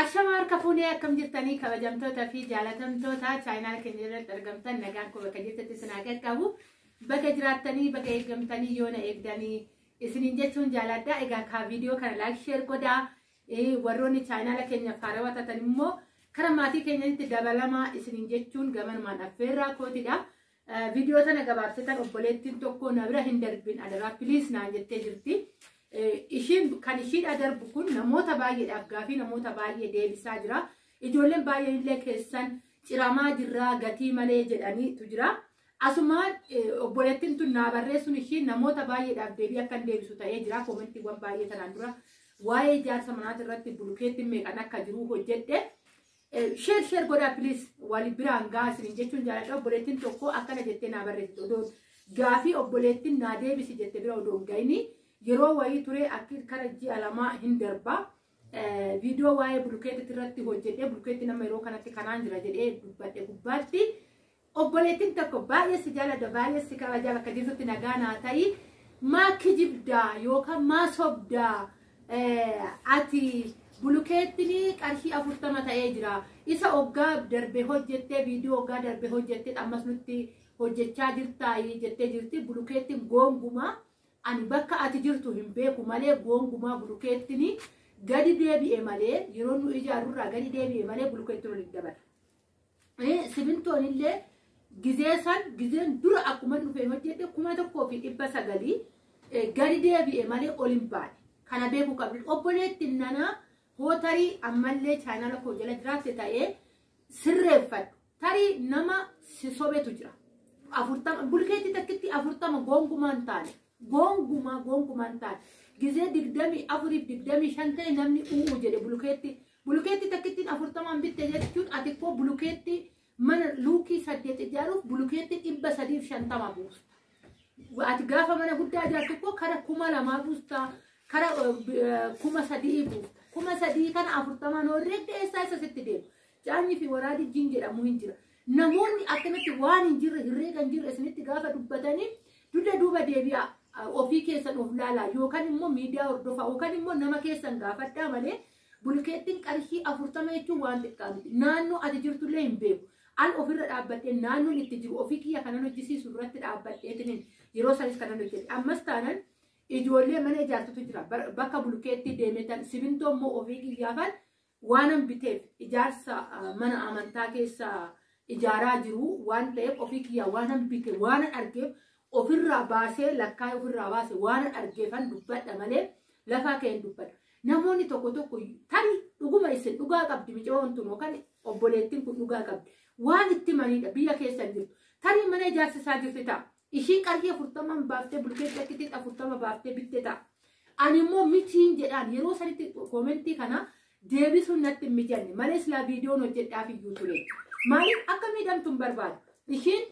Ashama harka fuunee akkam jirtanii kabajamtoota fi jaalatamtoota chaayinaala keenya irratti argamtan nagaan koo bakka jirtanitti isin haa qaqqabu. Bakka jiraattanii bakka eeggamtanii yoona eegdanii isiniin jechuun jaaladha. Egaa kaa viidiyoo kana like share godhaa. Warroonni chaayinaala keenya faarawaa taatan immoo kara maatii keenyatti dabalamaa isiniin jechuun gamanumaan affeerraa kootidha. Viidiyoo tana gabaabsitan obboleettiin tokko na bira hin darbin adaraa please naan jettee jirti. Ishiin kan ishiidha darbu kun namoota baay'eedhaaf gaafii namoota baay'ee deebisaa jira. Ijoolleen baay'een illee keessan ciramaa jirraa gatii malee jedhaniitu jira. Asumaan obboleettiin tun naa barreessuun ishii namoota baay'eedhaaf deebii akka hin deebisu ta'ee jira. Koomentiiwwan baay'ee tanaan dura waa'ee ijaarsa manaati irratti bulukeettiin meeqan akka jiru hojjedhe. Share share godhaa please wal biraan gahaa isiniin jechuun jaaladha. Obboleettiin tokko akkana jettee naa barreessite odoon gaafii obboleettiin naa deebisi jette bira odoon gahini. Yeroo wayii ture akka kara ji'a 2 hin darba. Viidiyoo waa'ee bulukeetti irratti hojjedhee bulukeetti nama yeroo kanatti kanaan jira jedhee dubbadhe gubbaatti. Obboleettiin tokko baay'ee si jaaladha baay'ee si kabajaa bakka jirtutti nagaa naa ta'i. Maa kijibdaa yookaan maa sobdaa ati bulukeettiin qarshii 40 ta'ee jira. Isa hoggaa darbe hojjettee viidiyoo hoggaa darbe hojjettee ammas nutti hojjechaa jirtaayi jettee jirti. Bulukeettiin goongumaa ani bakka ati jirtu hin beeku malee goongumaa bulukeettiin gadi deebi'e malee yeroo nu ijaarurraa gadi deebi'e malee bulukeettiin ol hin dabala. Simintoon illee gizee san gizeen dura akkuma dhufeen hojjette 1900 gadi deebi'e malee ol hin baane. Kana beekuu qabdu. Obboleettiin nanaa hootarii ammallee chaayinaala koo jala jiraatte ta'ee sirreeffadhu. Tarii nama si sobetu jira. 40 bulukeetti takkitti 40 goongumaan taane. Goongumaa goongumaan taane. Gizee 24 25 ta'e namni u'uu jedhe bulukeetti. Bulukeetti takkittiin 40 bitte jechuun ati koo bulukeetti mana luukii 8 ijaaruuf bulukeetti 350 buusta. Ati gaafa mana guddaa ijaartu koo kara 2000 buusta. Kara 3000 buusta. 3000 kana 40 horreegde eessaa isa sitti deemu. Caanyi fi waraadi jin jedhamu hin jira. Namoonni akkanatti waan hin jirre herreega hin jirre isinitti gaafa dubbatanii dugda duuba deebi'aa. Ofii keessan of laalaa yookaan immoo miidiyaa hordofaa yookaan immoo nama keessan gaafadhaa malee bulukeettiin qarshii 40 jechuun waan xiqqaa miti. Naannoo ati jirtullee hin beeku. An ofirra dhaabbadhee naannoon itti jiru ofii kiyya kanan hojjisiisu irratti dhaabbadheetiin yeroo sanis kanan hojjedhe. Ammas taanan ijoollee mana ijaartutu jira. Bakka bulukeettii deemetan simintoo immoo ofii kiyyaafan waanan biteef ijaarsa mana amantaa keessa ijaaraa jiru waan ta'eef ofii kiyyaa waanan bite waanan argeef ofirraa baasee lakkaa'ee ofirraa baase waanan argeefan dubbadha malee lafaa ka'een dubbadha. Namoonni tokko tokko tarii dhuguma isin dhugaa qabdi micoon tun yookaan obboleettiin kun dhugaa qabdi. Waan itti manidha biyya keessa jirtu. Tarii mana ijaarsisaa jirti ta'a. Ishiin qarshii 40 baaftee bulukeetti akkitti 40 baaftee bitte ta'a. Ani immoo mitiin jedhaan yeroo sanitti koomentii kana deebisuun natti hin mijanne malee silaa viidiyoon hojjedhaaf iyyuu ture. Maaliif akka miidhamtu hin barbaadu. Ishiin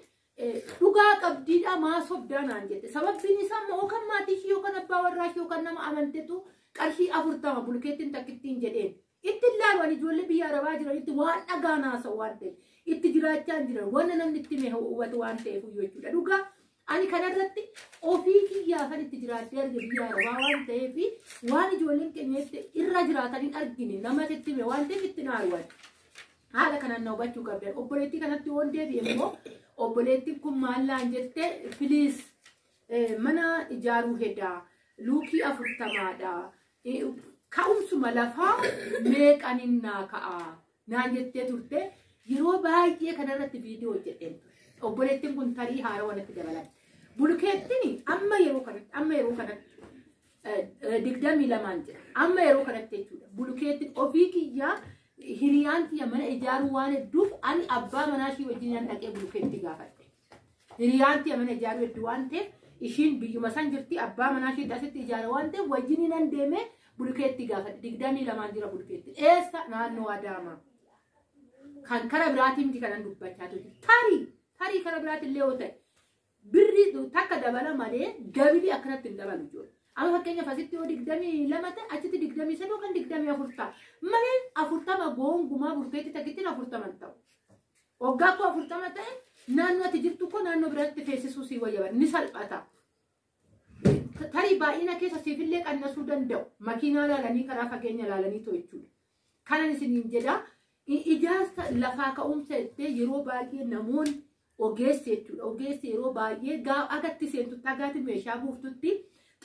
dhugaa qabdiidha maa sobdaa naan jette. Sababbiin isaa immoo yookaan maatii ishii yookaan abbaa warraa ishii yookaan nama amantetu qarshii 40 bulukeettiin takkittiin jedheen. Itti ilaalu ani ijoollee biyya arabaa jiranitti waan dhagaa naasa'u waan ta'eef itti jiraachaa hin jiran waan namni itti mee hubatu waan ta'eef jechuudha. Dhugaa ani kanarratti ofii kiyyaafan itti jiraachee arge biyya arabaa waan ta'eef waan ijoolleen keenya itti irra jiraatan hin argine namatti itti hime waan ta'eef itti naaruwan. Haala kanaan na hubachuu qabdan. Obboleettii kanatti yoon deebi'e immoo obboleettiin kun maal naan jette please mana ijaaruu hedaa luukii 40dha. Ka'umsuma lafaa meeqaniin naa ka'a naan jettee turte yeroo baay'ee kanarratti viidiyoo hojjedheen ture. Obboleettiin kun tarii haarawaa natti dabalan. Bulukeettiin amma yeroo kanatti amma yeroo kanatti 22 jira. Amma yeroo kanatti jechuudha. Bulukeettiin ofii kiyyaa hiriyaan kiyya mana ijaaruu waan hedduuf ani abbaa manaa ishii wajjin nan dhaqee bulukeetti gaafadhe. Hiriyaan kiyya mana ijaaruu hedduu waan ta'eef ishiin biyyuma san jirti abbaa manaa ishii asitti ijaara waan ta'eef wajjin nan deemee bulukeetti gaafadhe. 22 jira bulukeetti. Eessa naannoo Adaamaa. Kan kara biraatiin miti kanan dubbachaa turte. Tarii kara biraatiin illee yoo ta'e birrii takka dabala malee gabilii akkanatti hin dabalu jechuudha. Amma fakkeenyaaf asitti yoo 22 ta'e achitti 23 yookaan 24 ta'a. Malee 40 goongumaa bulukeetti takkittiin 40 hin ta'u. Waggaa koo 40 ta'e naannoo ati jirtu koo naannoo biraatti feesisuu sii wayyaban ni salphata. Tarii baay'ina keessa siifillee qannasuu danda'u. Makiinaa ilaalanii karaa fageenya ilaalanii to'achuudha. Kanan isiniin jedha. Ijaarsa lafaa ka'umsa jettee yeroo baay'ee namoonni ogeessi jechuudha. Ogeessi yeroo baay'ee agatti seentutti agaatti meeshaa buuftutti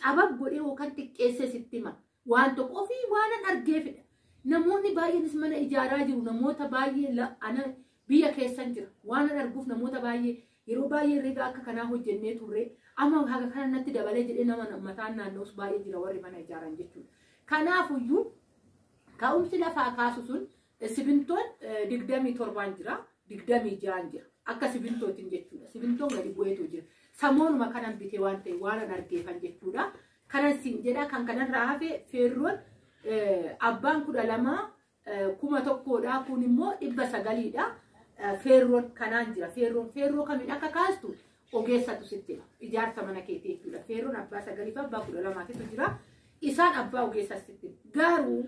xabab godhee yookaan xiqqeessee sitti hima. Waan tokko ofii waanan argeefidha. Namoonni baay'eenis mana ijaaraa jiru. Namoota baay'ee ana biyya keessan jira. Waanan arguuf namoota baay'ee yeroo baay'ee herreega akka kanaa hojjennee turre amma haga kana natti dabalee jedhee nama mataan naanna'us baay'ee jira warri mana ijaaran jechuudha. Kanaafuyyuu ka'umsi lafaa kaasu sun simintoon 27 jira, 26 jira. Akka simintootiin jechuudha. Simintoon gadi bu'eetu jira. Samoonuma kanan bitee waan ta'e waanan argeefan jechuudha. Kanan siin jedha kan kanarraa hafe feerroon abbaan 12 1000 kun immoo 900dha. Feerroon kanaan jira. Feerroo kamiin akka kaastu ogeessatu sitti hima. Ijaarsa mana keetii jechuudha. Feerroon abbaa 9 fi abbaa 12tu jira. Isaan abbaa ogeessaa sitti hima. Garuu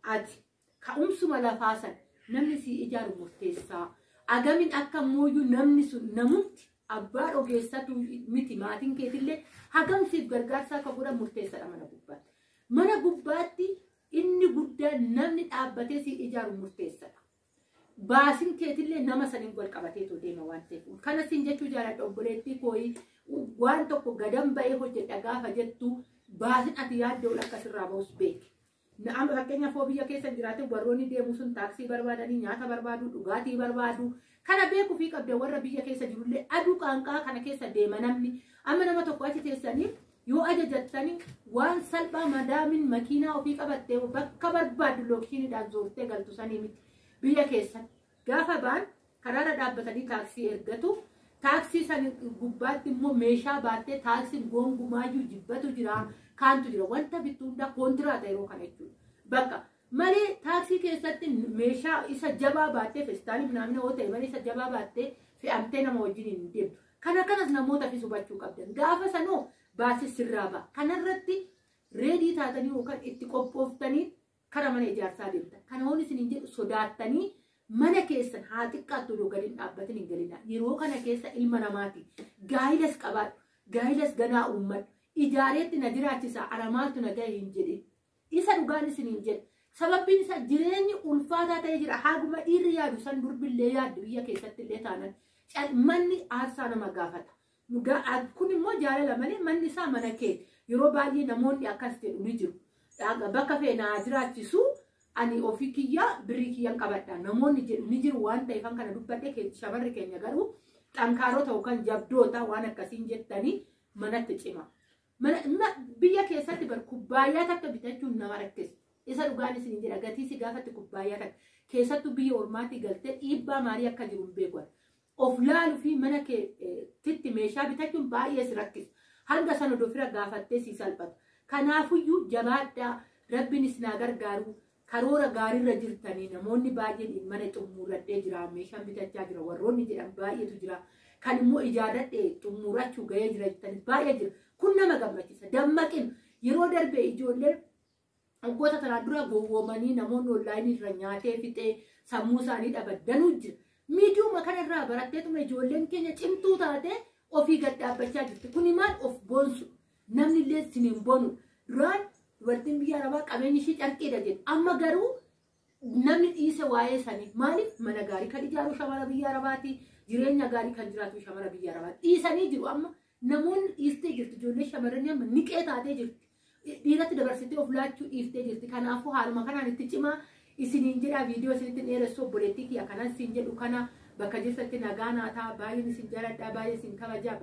ati ka'umsuma lafaa san namni si ijaaru murteessaa. Agamin akka mooyyuu namni sun namumti abbaan ogeessatu miti maatiin keetillee hagamsiif gargaarsa akka godhan murteessaadha mana gubbaatti. Mana gubbaatti inni guddaan namni dhaabbatee si ijaaru murteessaadha. Baasiin keetillee nama saniin wal qabateetu deema waan ta'eef. Kana siin jechuu jaaladha obboleettii kooyi waan tokko gadan ba'ee hojjedha gaafa jettu baasiin ati yaadde ol akkasirraa ba'us beeki. Amma fakkeenyaaf hoo biyya keessa jiraate warroonni deemu sun taaksii barbaadanii nyaata barbaadu dhugaatii barbaadu kana beekuu fi qabda warra biyya keessa jirullee aduu qaanqaa kana keessa deema namni amma nama tokko achi teessanii yoo ajajattanii waan salphaa madaamin makiinaa ofii qabattee bakka barbaaddu lookiiniidhaan zoortee galtu sanii miti biyya keessatti gaafa ba'an karaarra dhaabbatanii taaksii ergatu taaksii san gubbaatti immoo meeshaa baattee taaksiin gongumaayyuu jibbatu jira. Kaantu jira wanta bittu hundaa kontiraata yeroo kana jechuudha. Bakka malee taaksii keessatti meeshaa isa jabaa baattee feestaalii naamna yoo ta'e malee isa jabaa baattee fe'amtee nama wajjin hin deemtu. Kana kanas namootaafis hubachuu qabdan. Gaafa sanoo baasii sirraa ba'a. Kanarratti reedii taatanii yookaan itti qophooftanii kara mana ijaarsaa deemtan. Kana hoon isin hin jedhu sodaattanii mana keessan haa xiqqaattu odoo gadi hin dhaabbatin hin galinaa. Yeroo kana keessa ilma namaati. Gaayilas qabaadhu. Gaayilas ganaa uummadhu. Ijaareetti na jiraachisa ana maaltu na gahe hin jedhin. Isa dhugaan isin hin jedhu. Sababbiin isaa jireenyi ulfaataa ta'ee jira. Haguma dhiirri yaadu san durbillee yaaddu biyya keessatti illee taanan. Manni aarsaa nama gaafata. Kun immoo jaalala malee manni isaa mana kee. Yeroo baay'ee namoonni akkas jedhu ni jiru. Bakka feenaa jiraachisu ani ofii kiyyaa birrii kiyyaan qabadha. Namoonni jedhu ni jiru waan ta'eef kana dubbadhe shamarri keenya garuu xankaarota yookaan jabdoota waan akkasiin jettanii manatti cima. Biyya keessatti bar kubbaayyaa takka bitachuun nama rakkisa. Isa dhugaan isin jedha gatii si gaafatti kubbaayyaa takka. Keessattuu biyya ormaatii galtee dhiibbaa maalii akka jiru hin beeku. Of laaluu fi mana keetti meeshaa bitachuun baay'ee si rakkisa. Hanga sana odoo fira gaafattee si salphata. Kanaafuyyuu jabaadhaa rabbiin isin haa gargaaru. Karoora gaariirra jirtanii namoonni baay'een mana xumuradhee jira meeshaan bitachaa jira warroonni jedhan baay'eetu jira. Kan immoo ijaarradhee xumurachuu gahee jira jettanis baay'ee jira. Kun nama gammachiisa. Dammaqin yeroo darbe ijoolleen waggoota tanaan dura gowwoomanii namoonni onlaayinii irra nyaatee fixee sammuu isaanii dhaban danuu jira. Miidiyuma kanarraa baratteetuma ijoolleen keenya cimtuu taate ofii gad dhaabbachaa jirti. Kuni maal of boonsu? Namni illee siniin boonu. Duraan dubartiin biyya arabaa qabeenyi ishii carqiidha jedhu. Amma garuu namni dhiise waa'ee sanii maaliif mana gaarii kan ijaaru shamara biyya arabaati jireenya gaarii kan jiraatu shamara biyya arabaati dhiisanii jiru amma. Namoonni dhiistee jirti ijoollee shamarranii amma niqee taatee jirti. Dhiiratti dabarsitee of laachuu dhiiftee jirti. Kanaafuu haaluma kanaan itti cimaa isiniin jedha viidiyoo isinitti dheeressu obboleettii kiyya kanan siin jedhu kana bakka jirtanitti nagaa naa ta'a baay'een isin jaaladha baay'ee isin kabajaa.